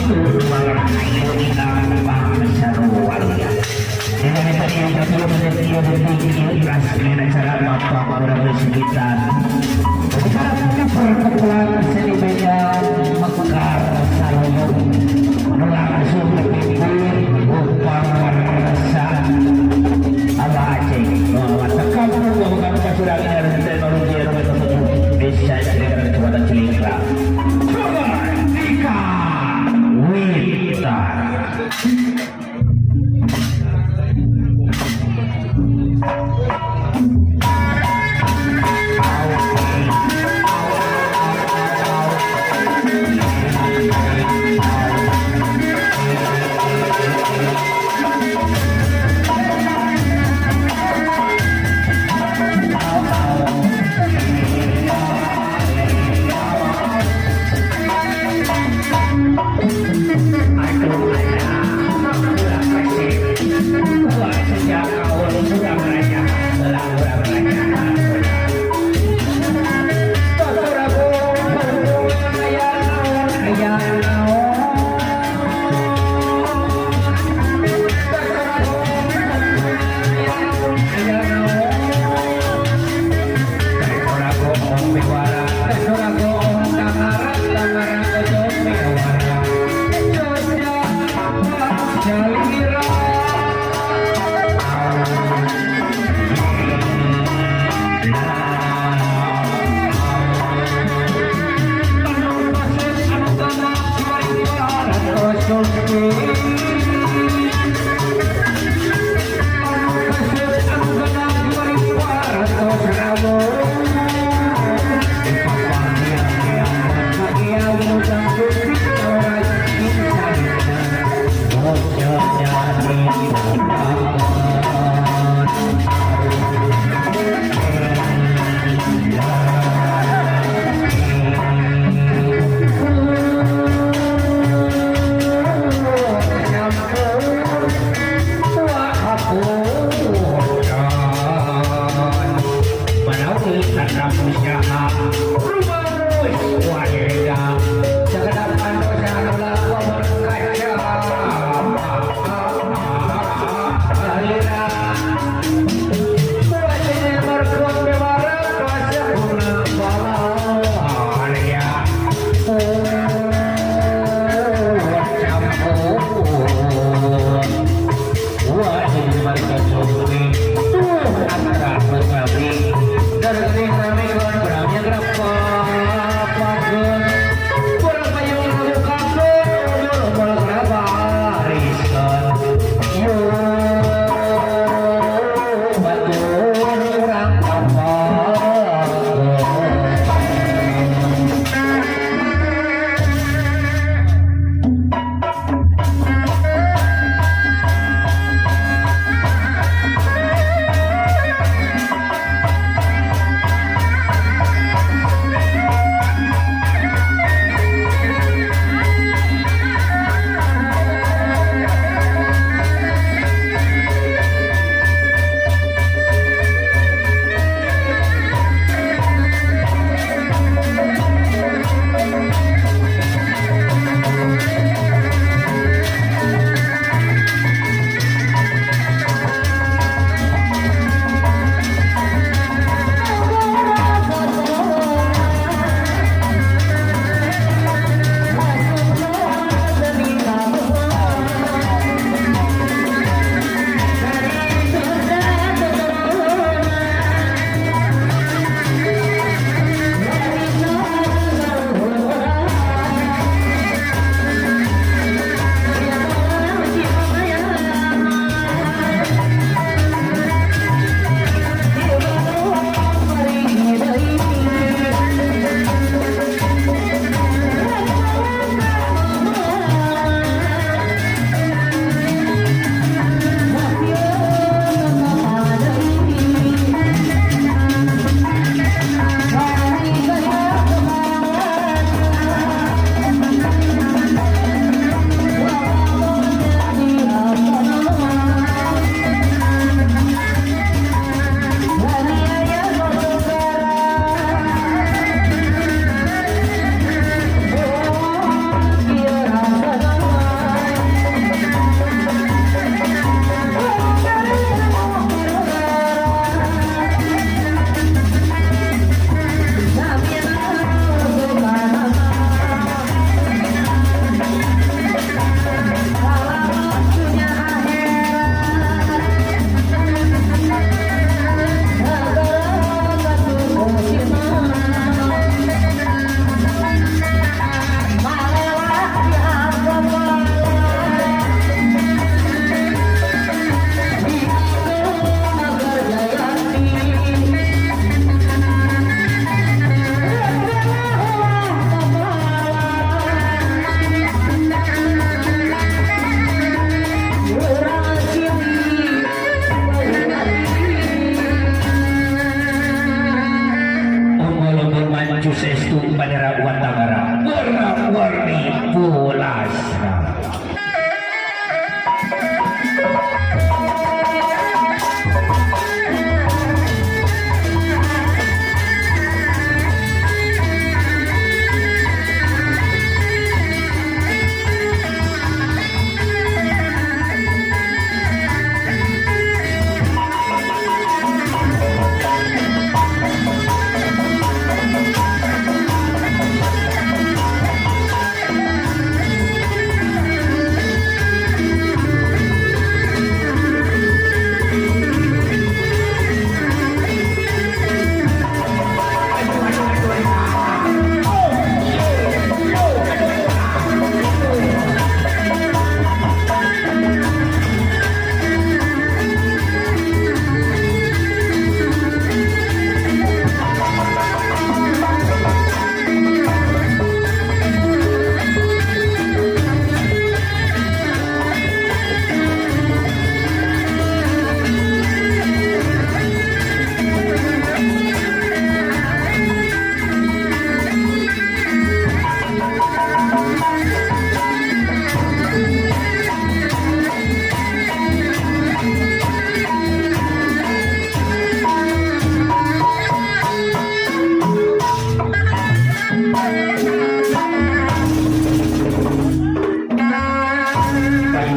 Perkumpulan seni media Mekar Saluyung langsung dipimpin Upawarsa Abah Aceh Kampung Babakan Kasurang Teknologi Desa Cilingkrang, Kecamatan Cilingkrang. Dika Wita. Aduh, ayah, sejak awal urang raja, urang raja. Aya naon, aya naon, Jalira. Warna-warni pulasna.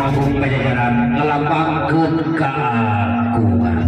Agung Pajajaran ngelapangkeun kaagungan.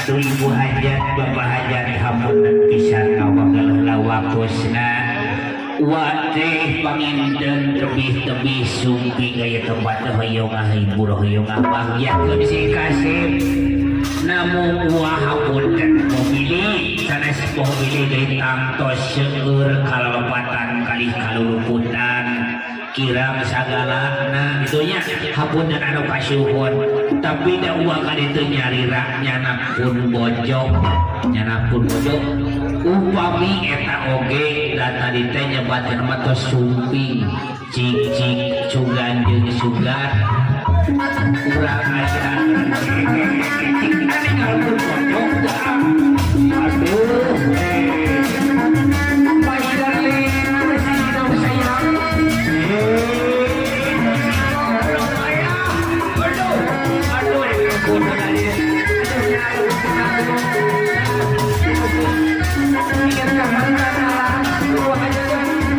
Aduh ibu hajat bapak hajat hapunten pisan ngawageuleuh waktosna wa teh panginten tebih-tebih sumping aya tempat teh hoyong ngahibur, hoyong ngabahgyakeun si kasep. Namung uah, hapunten pemilih, sanes pemilih deui, tangtos seueur kalalepatan kalih kaluluputan kirang sagalana kitu nya. Hapunten anu kasuhun, tapi da uang ka ditu nyalira nyanak pun bojong, nyanak pun bojong. Upami eta oge da tadi teh nyebatkeun mah tos sumping, cik-cik sugan jeung sugan urang aya ninggal pun bojong. Aduh, eh my darling, sayang, eh aduh, aduh, aduh, Ingat ka mantan aja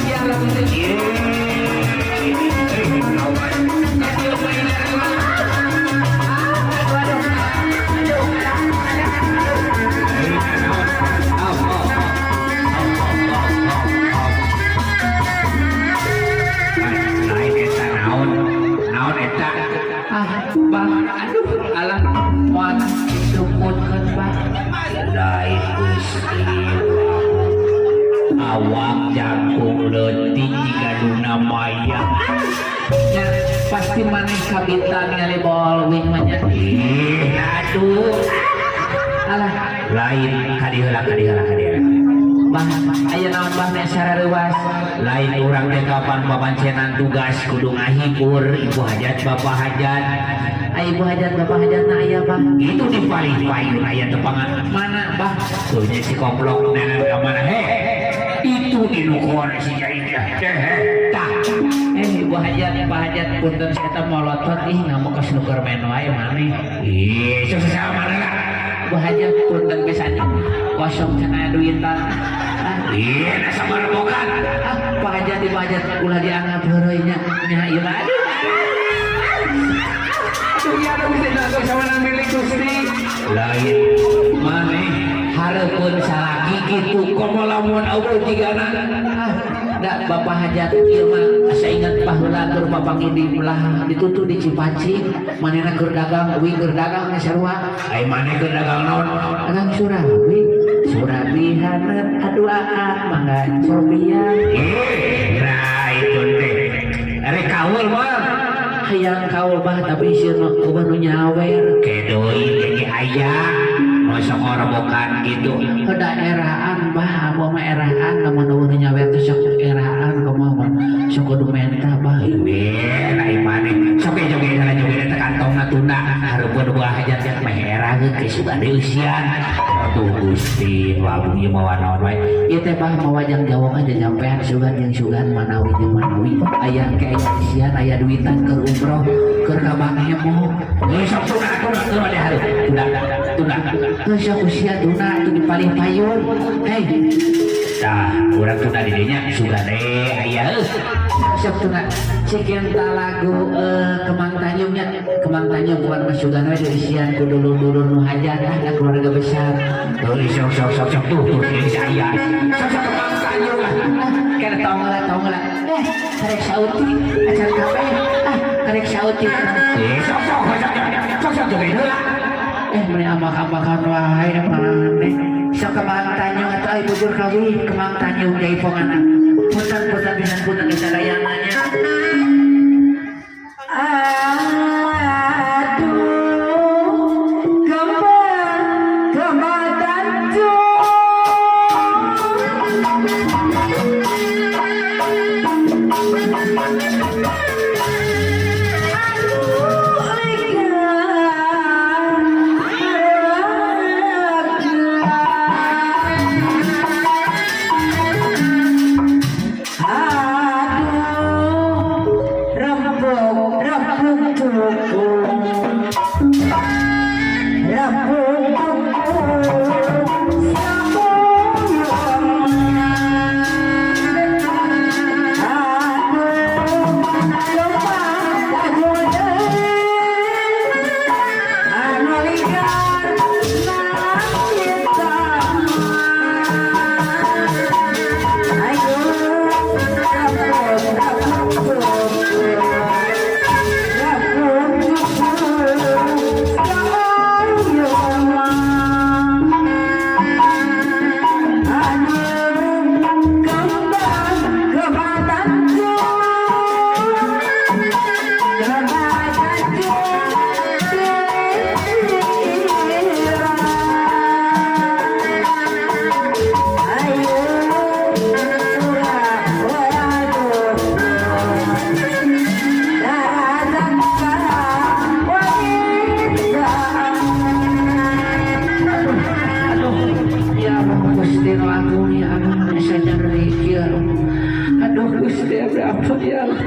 ya lagu teh. Aduh, aduh, aduh, aduh. Lain eta naon? Naon eta? Ah, Bah, aduh, alah, moal disebutkeun, Bah. Lain, Gusti, awak jangkung leutik jiga Luna Maya. Nya, pasti maneh kabita ningali bolwing mah nya. Ih, aduh. Alah, Lain, kadi heula, kadi heula, kadi heula. Bah, aya naon, Bah, nek sarareuwas? Lain, urang teh kapan papancenan tugas kudu ngahibur ibu hajat bapak hajat. Aya ibu hajat bapak hajat na aya, Bah? Itu di paling payun aya tepangan. Mana, Bah? Tuh si koplok nengan ka mana? He, itu di nu si jai teh, he tah. Eh, ibu hajat, Pak hajat, punten saya teh molotot ih, ngamuk ke snooker main wae maneh. Ih, sok sesama mana lah. Ibu hajat, punten pisan, kosong cenah duitan. Ah, Ih, nah sama rebokan. Ah, Pak hajat, ibu hajat, ulah dianggap heureuy nya. Nya ieu mah, aduh. Aduh, ya aduh, Gusti, aku sama milik Gusti. Lain maneh hareupeun salaki kitu, komo lamun eueuh jigana. Ah, da Bapak hajat ieu mah asa ingat baheula tur papanggih di belah ditutu di Cipaci, manehna keur dagang, uing keur dagang nya sarua. Ai maneh keur dagang naon? Dagang surabi, surabi haneut, aduh aa, mangga sorbian. Ih, nah itu teh rek kaul mah? Hayang kaul, Bah, tapi sieun eueuh nu nyawer. Kedoi ge aya masa ngorobokan gitu. Ke daerahan, Bah, abah mah eraan, lamun eueuh nu nyawer teh sok eraan, kumaha mah sok kudu menta, Bah. Weh, lain maneh sok joget salah joget teh kantongna tunda hareupeun buah hajat meh era geus sugan dieusian. Aduh Gusti, lagu ieu mawa naon wae. Ieu teh, Bah, mawa jang jawab aja jampean sugan jeung sugan, manawi jeung manawi aya ke aya isian, aya duitan keur umroh, keur ka Bang Hemo. Geus sok tunda, tunda, tunda deh hareup. Tunda, tunda. Geus sok usia tuna tuh di paling payun. Hei. Tah, urang tunda di dinya sugan deh aya heuh. Sok tuna cikin ta lagu Kemang Tanjungnya, Kemang Tanjung bukan mas sugan we diisian ku dulur-dulur nu hajat, ah, da keluarga besar. Tuh sok sok sok sok tuh tuh ini saya. Sok sok Kemang Tanjung lah. Ah, kena tong lah, tong lah, eh karek sauti acan kabeh, ah, karek sauti. Eh, sok sok sok sok sok joget heula. Eh, meni amak-amakan wae maneh. Sok Kemang Tanjung atau ai bujur kawin Kemang Tanjung jaipongan. Punten, punten pisan, punten sadayana nya. Aduh, kembang kembang Tanjung. Aduh, ligar. Aduh, rembug rembug tukung, rembug tukung sepuluh. Aduh, kembang.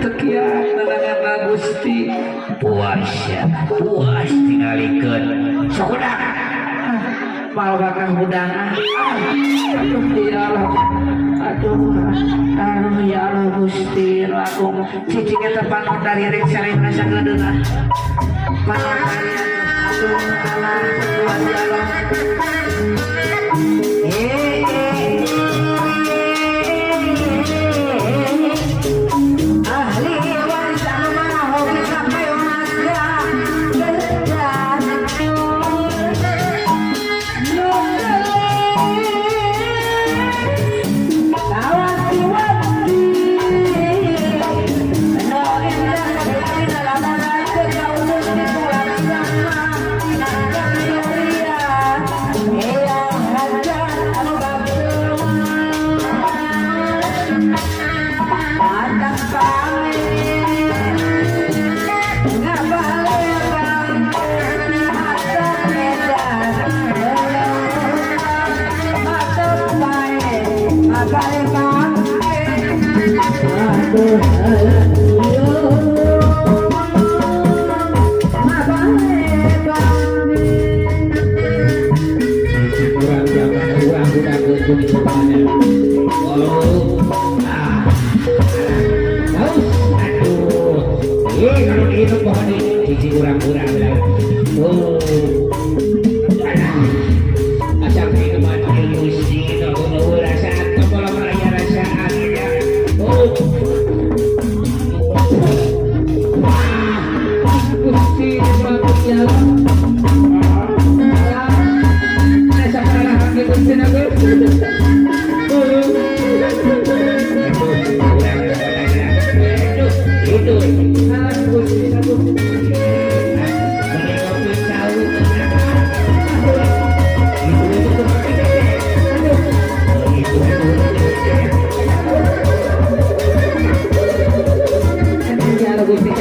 teu kiat nanangan Gusti. Puas ya, puas tingalikeun. Sok hudang. Mal bakal hudang ah. Aduh ya Allah. Aduh, aduh ya Allah Gusti, nu agung. Cicing eta panon dari rek sareng sageudeun ah. Panon dari aduh Allah, ya Allah. Ahli waris anu marahogi kapayungan gedan nu kawati-wati nu indah dina lamun kaulun di bulan sama nangka eyang hajat anu bageur Atak pamit ngabalebang atak medan mata pae mabalebang aduh mabalebang Kurang jaman urang hudang geus depannya. Oh, ah. Haus. Aduh. Kalau dihidup pokoknya cici urang-urang lah. Oh. Aduh. Asal minuman Gusti, nu rasaan, kepala raya rasaan ya. Oh. Gusti bagus ya Allah. Asa pararahan ge Gusti na ge. Aduh, urang aduh, itu. Ah, Gusti na Gusti. Mending kopi cau. Itu itu itu. Aduh ya Allah Gusti.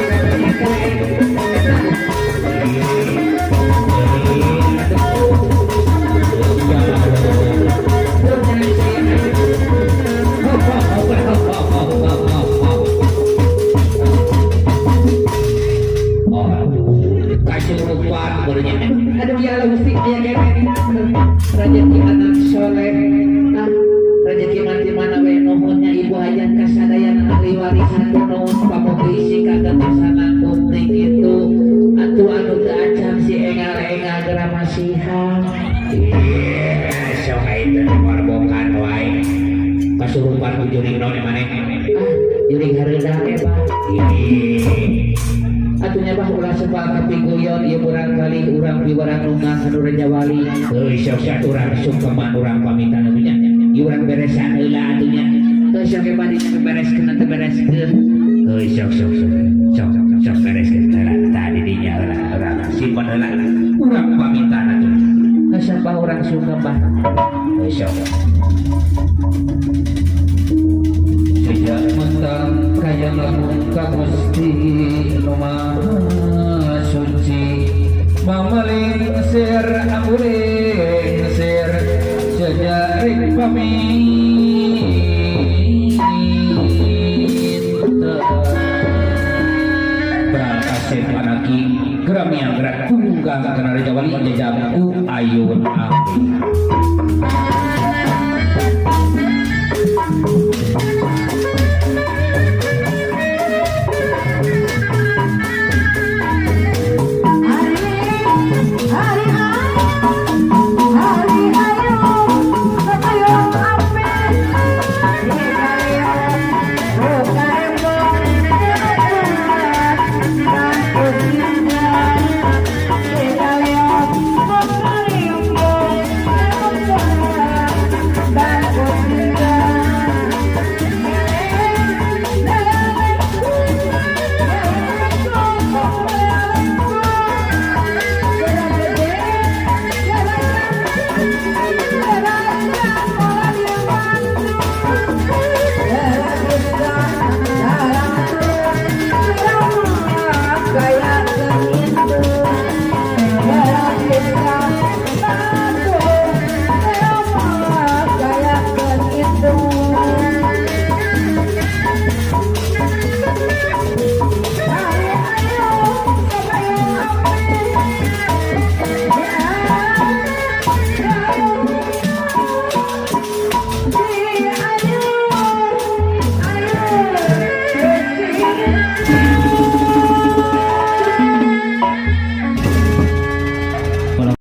Kasurupan barunya. Aduh ya Allah Gusti aya kene. Rejeki anak soleh. Ah, rejeki mati mana we nuhunnya ibu hajat kasadayana ahli waris hatur nuhun pamugi isi kagatosan bukti kitu. Atuh anu teu acan si engal-engal geura masihan. Sok aing teh marbokan wae. Kasurupan ku juring naon maneh? Ah, juring hareudang ge bah. Ih. Atuh nya bah ulah sebal kapiguyon ieu murang kali urang piwarang nunggang anu Raja Wali. Heuy sok sat urang sungkeman urang pamitan atuh nya. Ieu urang beresan heula atuh nya. Teu sok ge badi teu bereskeun teu bereskeun. Heuy sok sok sok. Sok sok bereskeun heula tadi dinya heula urang simpen heula. Urang pamitan atuh. Teu sok bah urang sungkem bah. Heuy sok. Sejak mentang kaya lamun ka Gusti nu Maha Suci mamalingsir amulingsir sejak rik pamit Berangkasep anaki geramiang gerak tunggang kana Raja Wali jajab ku ayun api.